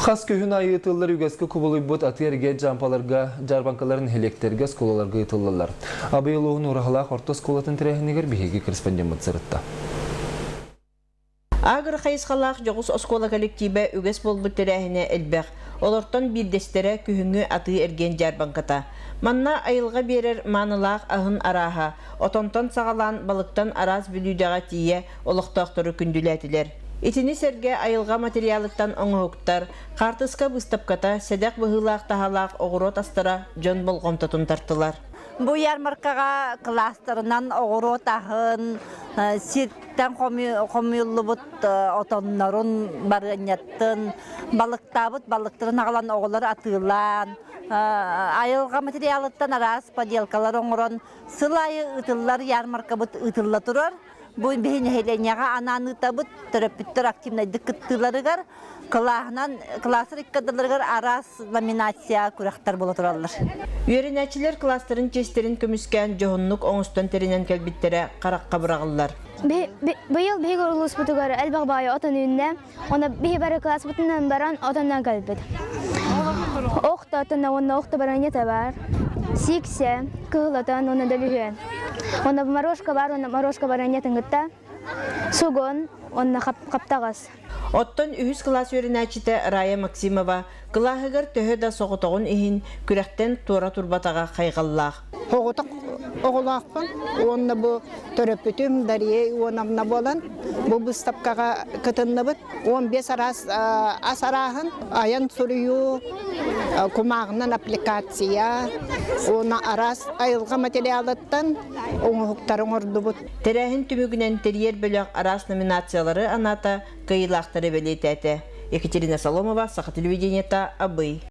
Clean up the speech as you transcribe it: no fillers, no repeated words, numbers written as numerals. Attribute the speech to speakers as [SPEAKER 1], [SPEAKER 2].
[SPEAKER 1] Хас күһүн аайы ыытыллар үгэскэ кубулуйбут атыы-эргиэн дьаампаларга, дьаарбаҥкалар нэһилиэктэргэ, оскуолаларга ыытыллаллар. Абый улууһун Ураһалаах орто оскуолатын тэрээһинигэр биһиги корреспондеммыт сырытта.
[SPEAKER 2] Агро хайысхалаах дьоҕус оскуола коллективэ үгэс буолбут тэрээһинэ элбэх. Олортон биирдэстэрэ күһүҥҥү атыы-эргиэн дьаарбаҥката. Манна айылҕа биэрэр маанылаах аһын арааһа, отонтон саҕалаан балыктан араас бүлүүдэҕэ тиийэ олохтоохтору күндүлээтилэр. Итини сэргэ айылҕа материалыттан оҥоһуктар, хаартыска быыстапката, сэдэх быһыылаах-таһаалаах оҕуруот астара дьон болҕомтотун тартылар.
[SPEAKER 3] Бу ярмаркаҕа кылаастарынан оҕуруот аһын, сиртэн хомуйуллубут отоннорун, барыанньатын, балыктаабыт балыктарын аҕалан оҕолор атыылаан, айылҕа материалыттан араас поделкалар оҥорон сыл аайы ыытыллар ярмаркабыт ыытылла турар. Бу биһи нэһилиэнньэҕэ анаан ыытабыт, төрөппүттэр активнайдык кыттыыларыгар, кылааһынан, кылаастар иккардыларыгар араас номинация күрэхтэр буола тураллар.
[SPEAKER 2] Үөрэнээччилэр кылаастарын чиэстэрин көмүскээн дьоһуннук оҥостон тэринэн кэлбиттэрэ харахха быраҕыллар.
[SPEAKER 4] Быйыл биһиги улууспутугар элбэх баайы отон үүннэ. Онно биһи бары кылааспытынан баран отоннон кэлбит. Охто отонно уонна охто баранньата бар. Сиксе, кыһыл отон уонна дөлүһүөн. Онно морошка бар, уонна морошка баранньатын кытта сугун уонна хаптаҕас.
[SPEAKER 2] Оттон үһүс кылаас үөрэнээччитэ Рая Максимова кылааһыгар төһө да соҕотоҕун иһин күрэхтэн туора турбатаҕа хайҕаллаах.
[SPEAKER 5] Оҕотох оҕолоохпун уонна бу төрөппүтүм Дария Ионовна буолан бу быыстапкаҕа кытынныбыт. 15 араас ас арааһын айан суруйуу, кумааҕынан аппликация уонна араас айылҕа материалыттан оҥоһуктары оҥордубут.
[SPEAKER 2] Тэрээһин түмүгүнэн тэрийэр бөлөх араас номинациялары анаата, кыайыылаахтары бэлиэтээтэ. Екатерина Соломова, Саха телевидениета, Абый.